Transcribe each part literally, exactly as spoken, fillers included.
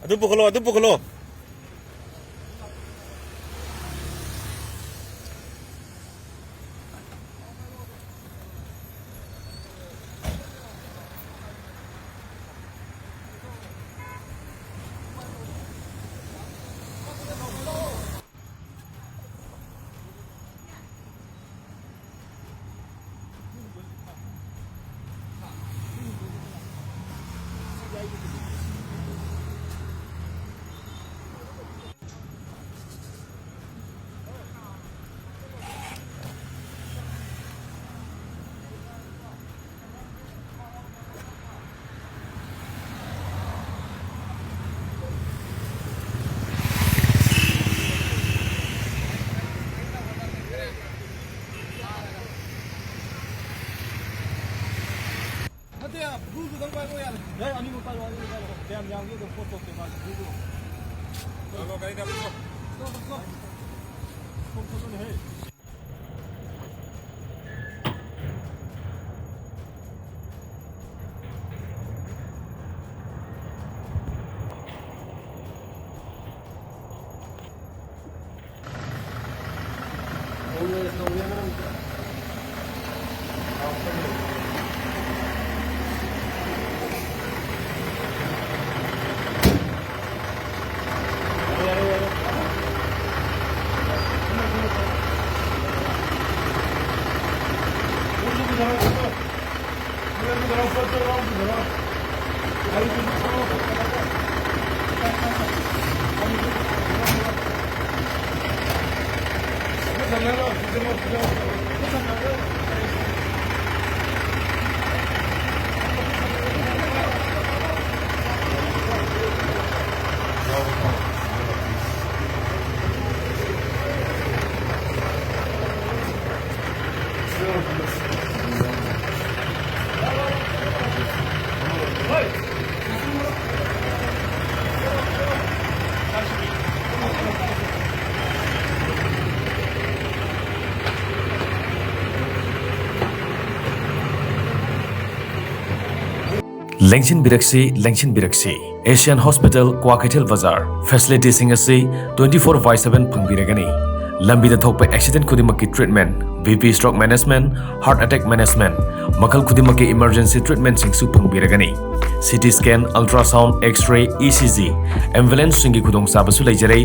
ꯑꯗꯨ ꯄꯨꯈꯠꯂꯣ, ꯑꯗꯨ ꯄꯨꯈꯠꯂꯣ꯫ ꯅꯠꯇꯦ, ꯕ꯭ꯂꯨꯗꯨꯗꯪ ꯄꯥꯏꯔꯛꯑꯣ ꯌꯥꯔꯦ꯫ ꯌꯥꯏ, ꯑꯅꯤꯃꯛ ꯄꯥꯏꯔꯛꯑꯣ, ꯑꯅꯤꯃꯛ ꯄꯥꯏꯔꯛꯑꯣ꯫ ꯀꯌꯥꯝ ꯌꯥꯝꯒꯦ ꯑꯗꯨꯝ ꯄꯣꯠ ꯇꯧꯁꯦ, ꯃꯥꯁꯨ ꯕ꯭ꯂꯨꯗꯣ꯫ ꯆꯠꯂꯣ, ꯒꯥꯔꯤꯗ ꯍꯥꯞꯄꯨꯆꯣ꯫ ꯆꯠꯂꯣ, ꯆꯠꯂꯣ꯫ ꯁꯣꯝ ꯆꯠꯂꯣꯅꯦꯍꯦ꯫ ꯂꯦꯡꯁꯤꯟꯕꯤꯔꯛꯁꯤ, ꯂꯦꯡꯁꯤꯟꯕꯤꯔꯛꯁꯤ꯫ Asian Hospital, ꯀ꯭ꯋꯥꯀꯩꯊꯦꯜ ꯕꯖꯥꯔ꯫ Facilitiesꯁꯤꯡ ꯑꯁꯤ twenty four by seven ꯐꯪꯕꯤꯔꯒꯅꯤ꯫ ꯂꯝꯕꯤꯗ ꯊꯣꯛꯄ accident ꯈꯨꯗꯤꯡꯃꯛꯀꯤ treatment, B P stroke management, heart attack management, ꯃꯈꯜ ꯈꯨꯗꯤꯡꯃꯛꯀꯤ emergency treatmentꯁꯤꯡꯁꯨ ꯐꯪꯕꯤꯔꯒꯅꯤ꯫ C T scan, ultrasound, X-ray, E C G, ambulanceꯁꯤꯡꯒꯤ ꯈꯨꯗꯣꯡꯆꯥꯕꯁꯨ ꯂꯩꯖꯔꯦ꯫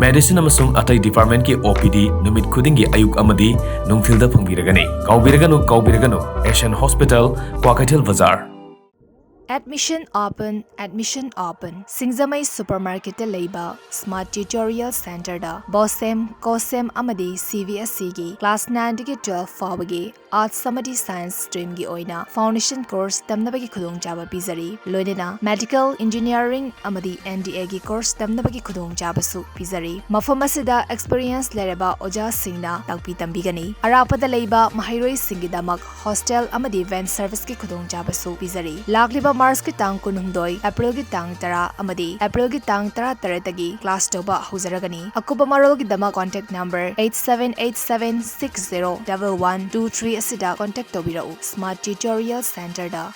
Medicine ꯑꯃꯁꯨꯡ ꯑꯇꯩ departmentꯀꯤ O P D ꯅꯨꯃꯤꯠ ꯈꯨꯗꯤꯡꯒꯤ ꯑꯌꯨꯛ ꯑꯃꯗꯤ ꯅꯨꯡꯊꯤꯜꯗ ꯐꯪꯕꯤꯔꯒꯅꯤ꯫ ꯀꯥꯎꯕꯤꯔꯒꯅꯨ, ꯀꯥꯎꯕꯤꯔꯒꯅꯨ, Asian Hospital, ꯀ꯭ꯋꯥꯀꯩꯊꯦꯜ ꯕꯖꯥꯔ꯫ Admission open, admission open꯫ ꯁꯤꯡꯖꯃꯩ supermarketꯇ ꯂꯩꯕ Smart Tutorial Centreꯗ BOSEM, COSEM ꯑꯃꯗꯤ C B S Eꯒꯤ class nineꯗꯒꯤ twelve ꯐꯥꯎꯕꯒꯤ Arts ꯑꯃꯗꯤ Science streamꯒꯤ ꯑꯣꯏꯅ foundation course ꯇꯝꯅꯕꯒꯤ ꯈꯨꯗꯣꯡꯆꯥꯕ ꯄꯤꯖꯔꯤ꯫ ꯂꯣꯏꯅꯅ medical, engineering ꯑꯃꯗꯤ N D Aꯒꯤ course ꯇꯝꯅꯕꯒꯤ ꯈꯨꯗꯣꯡꯆꯥꯕꯁꯨ ꯄꯤꯖꯔꯤ꯫ ꯃꯐꯝ ꯑꯁꯤꯗ experience ꯂꯩꯔꯕ ꯑꯣꯖꯥꯁꯤꯡꯅ ꯇꯥꯛꯄꯤ ꯇꯝꯕꯤꯒꯅꯤ꯫ ꯑꯔꯥꯞꯄꯗ ꯂꯩꯕ ꯃꯍꯩꯔꯣꯏꯁꯤꯡꯒꯤꯗꯃꯛ hostel ꯑꯃꯗꯤ van serviceꯀꯤ ꯈꯨꯗꯣꯡꯆꯥꯕꯁꯨ ꯄꯤꯖꯔꯤ꯫ ꯂꯥꯛꯂꯤꯕ Marchꯀꯤ ꯇꯥꯡ ꯀꯨꯟꯍꯨꯝꯗꯣꯏ, Aprilꯒꯤ ꯇꯥꯡ ꯇꯔꯥ ꯑꯃꯗꯤ Aprilꯒꯤ ꯇꯥꯡ ꯇꯔꯥꯇꯔꯦꯠꯇꯒꯤ class ꯇꯧꯕ ꯍꯧꯖꯔꯒꯅꯤ꯫ ꯑꯀꯨꯞꯄ ꯃꯔꯣꯜꯒꯤꯗꯃꯛ contact number eight seven eight seven six zero double one two three ꯑꯁꯤꯗ contact ꯇꯧꯕꯤꯔꯛꯎ꯫ Smart Tutorial Centreꯗ꯫